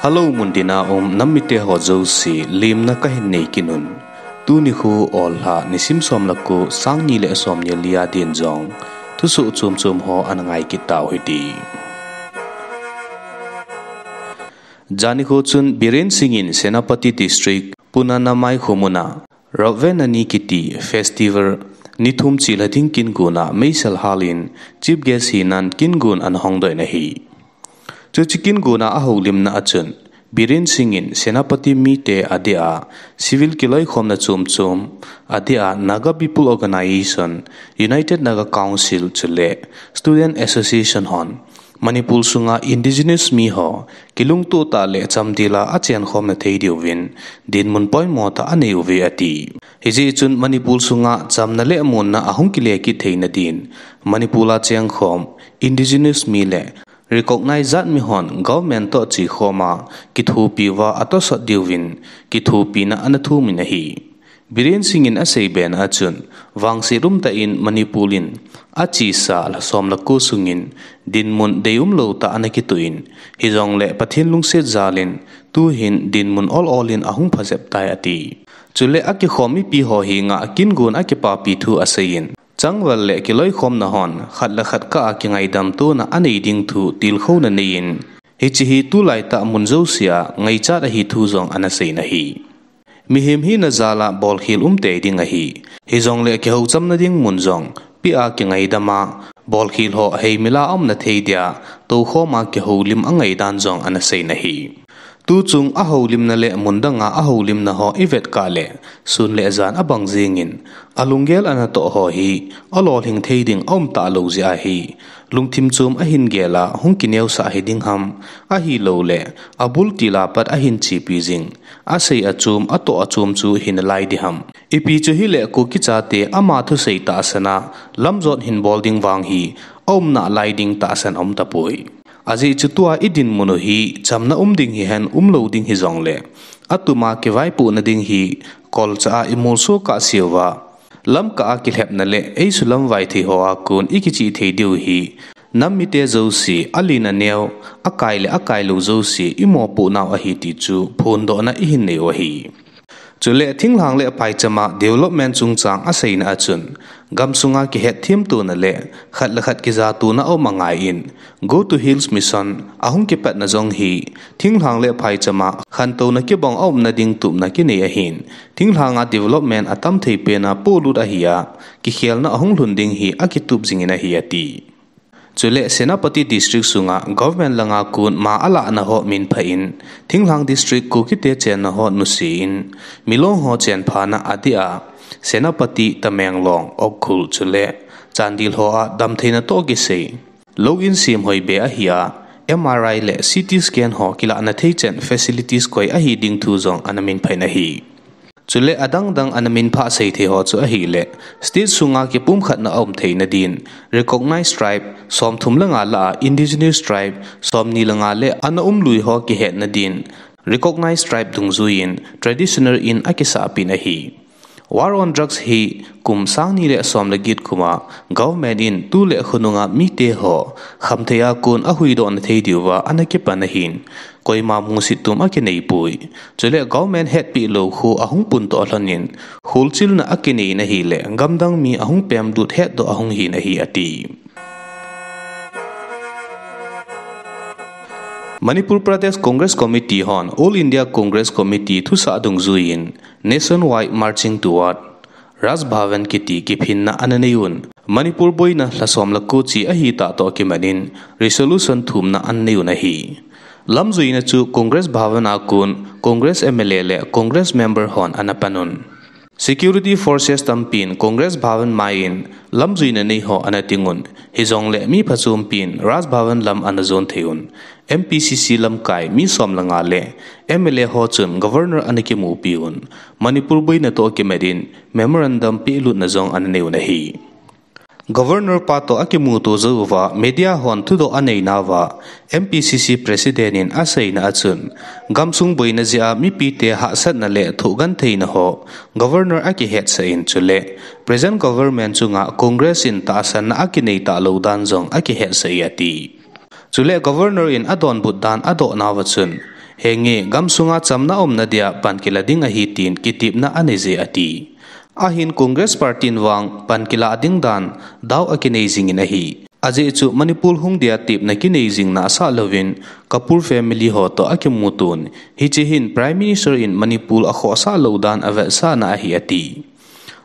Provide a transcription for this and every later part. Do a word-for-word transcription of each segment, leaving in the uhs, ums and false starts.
Hello, muntina um nam mite ho jouse, lemna kahin nei kit un. Tuni khu Ollha nisim som le ko, sang ni le som ni le li a din jong thusoh chom chom ho ana ngai kit tau hite. Jani kho chun Biren Singh in Senapati District, Punanamai kho muna Ravvenani kiti festival ni thum chilha ding kin gon a meisel hal in Chief Guest hinan kin gon ana hongdoh in ahi. Chuche kin gon a ahoulimna a chun Biren Singh in Senapati mite adeh a civil kiloikhomna chom chom, adeh a Naga People Organization, United Naga Council chule Student Association hon Manipur sunga indigenous mi ho kilungtoh tah le chamdel a achenkhomna thei diuvin dinmun poimo tah anei uve ati. Hijeh chun Manipur sunga chamna le monna ahung kile kit theina din Manipur a chengkhom indigenous mi le recognize jat mi hon government toh chekhom a kithopi uva atosot diuvin kithopina ana thum in ahi. Biren Singh in asei bena a chun, vangset umtah in Manipur in achesa lha som le ko sungin dinmun deium lou tah ana kitoh in, hijongle Pathen lungset jal in tuhin dinmun ol ol in ahung phajep tai ati. Chule akikhom mipi ho henga kin gon a kipapi thu asei in, changval le kiloikhomna hon khat le khat kah a kingaidam tona anei ding thu tilkhouna nei in, hiche hi tulai tah mun jouse a ngaichat ahi thu jong ana sei in ahi. Mihem hina jal a bolkhel um tei ding ahi. Hijongle kihouchamna ding mun jong pia kingaidam a, bolkhel ho heimil a aumna thei dia toukhom a kihoulim angai dan jong ana sei in ahi. Tuchung ahoulimna le mun dang a ahoulimna ho ivet kah le sun le jan abang jeng in, alunggel ana toh ho hi alolhing thei ding aum talou jeh ahi. Lungthim chom ahin gel a hung kineosah hiding ham, ahilouleh abul til a pat ahin chepi jing, asei achom, atoh achom chu hinalai ding ham. Ipi chu hile Kuki chate ama thusei tahsan a lamjot hin bol ding vang hi aum nalai ding tahsan aum tapoi. Ajeh chu tua idinmun u hi chamna um ding hihen umlou ding hijongle, atum a kivaipohna ding hi kolcha a imolso kahseuva, lamkah a kilhepna le eisulam vaithei ho a kon ikichih thei diu hi nam mite jouse, alen aneo, akai le akailou jouse imopoh nau ahi ti chu phondohna ihin nei u ahi. Chule thinglhang le phaicham a development chungchang aseina a chun, gamsunga kihetthem tona le khat le khat kija tona aum angai in, Go to Hills Mission ahung kipatna jong hi thinglhang le phaicham a khantouna kibang aumna ding tupna kinei ahin, thinglhang a development atam thei pen a polut ahi a, kikhelna ahung lhun ding hi akitup jing in ahi ati. Chule Senapati District sunga government langa kon ma alahna ho minpha in, thinglhang district Kukite chenna ho nuse in, Milong ho chenphana adeh a, Senapati, Tamenglong, Ukhrul chule Chandel ho a damtheina toh kisei lou in semhoi be ahi a, M R I le C T scan ho kilahna thei chan facilities koi ahi ding thu jong ana minpha in ahi. Chule adang dang ana minphah seithei ho chu ahile, state sunga kipumkhatna aum theina din, recognized tribe somthum le nga lah a indigenous tribe somni le nga le ana umlui ho kihetna din, recognized tribe dungjuiyin traditional in akisahpeh in ahi. War on Drugs hi kum sang ni le som le get kum a government in tu le khonunga mite ho khamthei a kon ahuhdohna thei diuva ana kipan ahin, koima musit tum akinei poi. Chule government hetpeh lou khu ahung puntoh lhon in, kholchilna akinei in ahile, gamdang mi ahung pemlut hetdoh ahung hin ahi ati. Manipur Pradesh Congress Committee hon All India Congress Committee thusah dungjuiyin nationwide marching toward Raj Bhavan kiti kiphinna ana nei un. Manipur boina lha som le ko chi ahitah toh kimat in resolution thumna ana nei un ahi. Lamjuina chu Congress Bhavan a kon Congress M L A le Congress member hon ana pan un. Security forces tampin Congress Bhavan maiyin lamjuina nei ho ana ting un. Hijongle mi phachompin Raj Bhavan lam ana jon thei un. M P C C lamkai mi som le nga le M L A ho chun Governor ana kimupi un. Manipur boina toh kimat in memorandum pelutna jong ana nei un ahi. Governor pa toh akimuto jouva media hon thudoh aneinauva M P C C President in aseina a chun, gamsung boina jeh a mipite hahsatna le thohgim theina ho Governor akihetsah in chule present government chunga Congress in tahsanna akinei talou dan jong akihetsah e ati. Chule Governor in adonbut dan adohnauva chun, Henge gamsunga chamna umna dia pan kila ding ahi tin kitepna anei je ati. Ahin Congress Party in vang pan kila ding dan dau akinei jingin ahi. Ajeh chu Manipur hung dia tepna kinei jing nasa louvin Kapoor family ho toh akimuto in, hiche hin Prime Minister in Manipur akhohsah lou dan avetsahna ahi ati.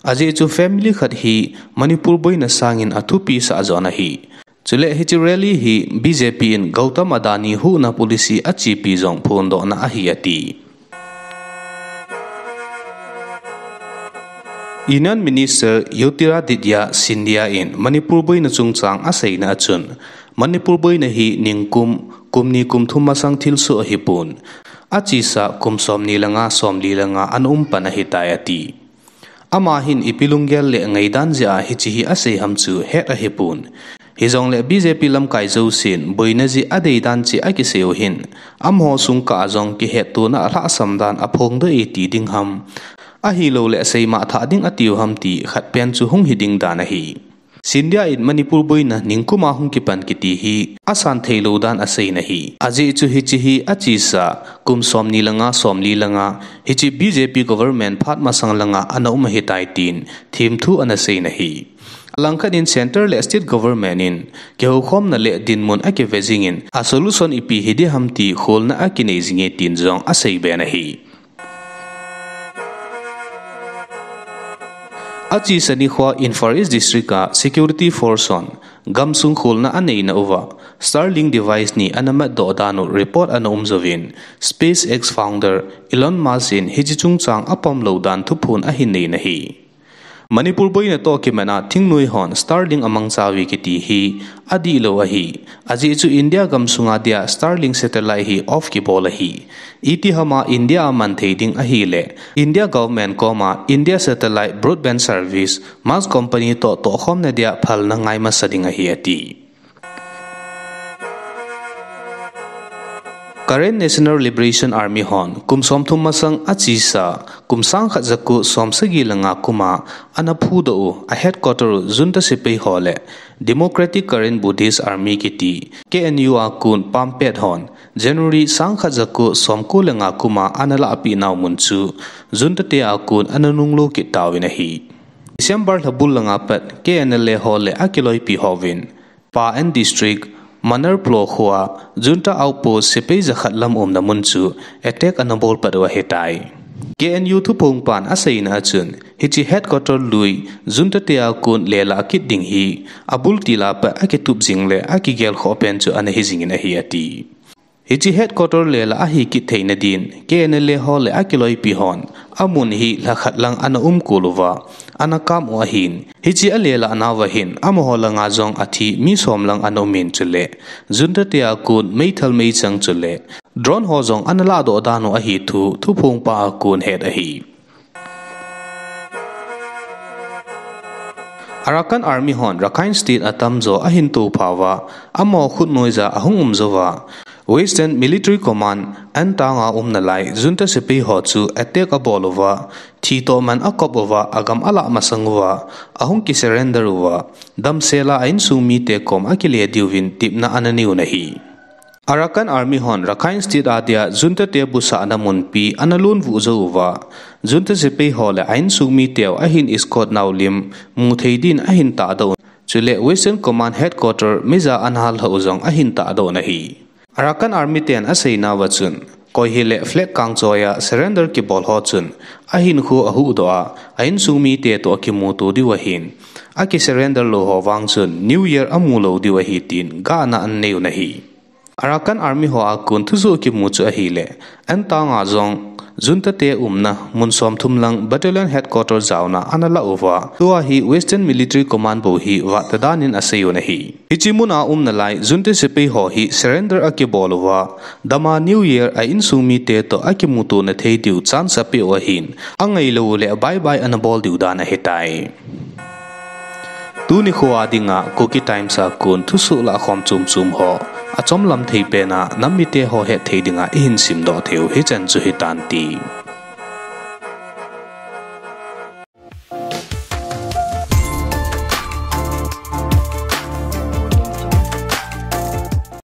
Ajeh chu family khat hi Manipur boina sangin athupi sah jong ahi. Chule hiche rally hi B J P in Gautam Adani huhna policy achepi jong phondohna ahi ati. Union Minister Jyotiraditya Scindia in Manipur boina chungchang aseina achun, Manipur boina hi ningkum, kum ni kum thum masang thilsoh ahipon, achesa kum somni le nga, somli le nga ana um pan ahitai ati. Ama hin ipi lunggel le ngaidan jeh a hiche hi asei ham chu het ahipon. Hijongle B J P lamkai jousen boina jeh adei dan cheh akisei u hin, amaho sungkah a jong kihettona alhahsam dan aphongdoh e ti ding ham, ahilouleh seima thah ding atiu ham ti khat pen chu hung hi ding dan ahi. Scindia in Manipur boina ningkum a hung kipan kiti hi asan theilou dan aseina ahi. Ajeh chu hiche hi achesa kum somni le nga, somli le nga, hiche B J P government phat masang langa ana um ahitai tin themthu ana seina ahi. Alangkhat in centre le state government in kihoukhomna le dinmun akive jingin a solution ipi hi ding ham ti kholna akinei jinge tin jong aseiben ahi. Achesa nikhoa Imphal East District a security force hon gamsung kholna aneina uva Starlink device ni ana matdoh dan u report ana um jouvin, SpaceX founder Elon Musk in hiche chungchang apom lou dan thuphon ahin neina ahi. Manipur boina toh kimat a thingnoi hon Starlink amangchauve kiti hi adihlou ahi. Ajeh chu India gamsunga dia Starlink satellite hi off kibol ahi. Itihama India a man thei ding ahile India government koma India satellite broadband service Musk company toh tohkhomna dia phalna ngai masa ding ahi ati. Karen National Liberation Army hon kum somthum masang achesa kum sangkhat jako somsagi le nga kuma ana phudoh u a headquarter u junta sepai ho le Democratic Karen Buddhist Army kiti, K N U a kon pampet hon January sangkhat jako somko le nga kuma ana lahpeh nau mun chu junta te a kon ana nunglo kit tauvin ahi. December lhabul langa pat K N L A ho le akiloipi hovin Pa'an District, Manar Plo khoa junta outpost sepai jakhat lam umna mun chu attack ana bol pat u ahitai. K N U thuphongpan aseina achun, hiche headquarter lui junta te a kon lelah kit ding hi abul til a pat akitup jing le akigelkhoh pen chu ana hi jingin ahi ati. Hiche headquarter lelah ahi kit theina din K N L A ho le akiloipi hon amun hi lhakhat lang ana umkol uva, ana kam u ahin, hiche alelah nauva hin amaho langa jong athi mi som lang ana umin chule junta te a kon meithal meichang chule drone ho jong ana lahdoh dan u ahi thu thuphongpa a kon het ahi. Arakan Army hon Rakhine State atamjo ahin tophauva, amaho khutnoija ahung umjouva, Western Military Command antanga umnalai junta sepai ho chu attack abol uva, thi toh man akop uva, agam alah masang uva, ahung kisurrender uva, damsela a insung mite kom akile diuvin tepna ana neiyun ahi. Arakan Army hon Rakhine State a dia junta te busahna munpi ana lonvuh jou uva, junta sepai ho le a insung miteu ahin escort nau lim muthei din ahin tahdoh un, chule Western Command Headquarter meija ana hallhah u jong ahin tahdoh un ahi. Arakan Army ten aseinauva chun, koi hile flag kangchoiya surrender kibol ho chun ahinkho ahuhdoh a, a insung mite toh akimuto diu ahin, akisurrender lou ho vang chun New Year amu lou diu ahi tin gahna ana neiyun ahi. Arakan Army ho a kon thusoh kimu chu ahile, antanga jong junta te umna mun somthum lang Battalion Headquarter jaona ana lah uva, tua hi Western Military Command bou hi vahta danin aseiyun ahi. Hiche muna umnalai junta sepai ho hi surrender akibol uva, dama New Year a insung mite toh akimutona thei diu chance apeh u ahin, angailou u le bye bye ana bol diu dan ahitai. Tuni khoa dinga Kuki Times a kon thusoh lahkhom chomchom ho achomlam thei pena nam mite ho hetthei dinga ihin simdoh theiu hichan chu hitante.